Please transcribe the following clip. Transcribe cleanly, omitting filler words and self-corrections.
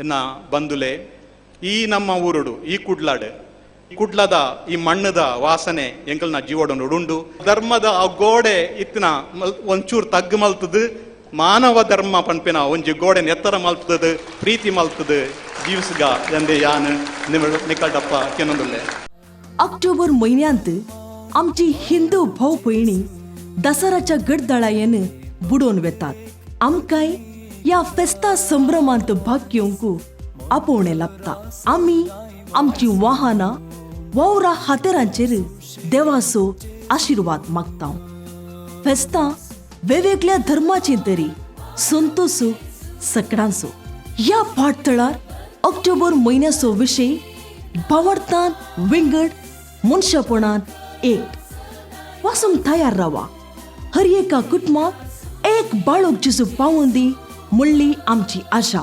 ಎನ್ನ ಬಂಧುಲೆ, ಈ ನಮ್ಮ ಊರುಡು, ಈ ಕುಡ್ಲಾಡು, ಕುಡ್ಲದ ಈ ಮಣ್ಣದ ವಾಸನೆ ಎಂಕಲ್ನ ಜೀವಡ ಉಂಡು. ಧರ್ಮದ ಆ ಗೋಡೆ ಇತ್ತಿನ ಒಂಚೂರು ತಗ್ಗು ಮಲ್ತದು, ಮಾನವ ಧರ್ಮ ಪನ್ಪಿನ ಒಂಜಿ ಗೋಡೆ ಎತ್ತರ ಮಲ್ತದು, ಪ್ರೀತಿ ಮಲ್ತದು ಜೀವಿಸ್ಗ ಎಂದೆ ಯಾನ್ ನಿಕಲ್ಡಪ್ಪ ಕೆನೊಂದುಲ್ಲೆ. ऑक्टोबर म्हयन्यांत आमची हिंदू भाव भयणी दसऱ्याच्या गडदळायेन बुडोवन वेतात. आमकांय ह्या फेस्ता संभ्रमांत भाग घेवंक आपोवणें लाबता. आमी आमची वाहनां, वावरा हातेरांचेर देवाचो आशिर्वाद मागता. फेस्तां वेगवेगळ्या धर्माची तरी संतोसू सकडांचो. ह्या पाटथळार ऑक्टोबर म्हयन्याचो विशय भावार्थान विंगड, मनशापणान एक. वासूंक तयार रावा. हर एका कुटुंबाक एक बाळक जेजू पावून दी म्हणली आमची आशा.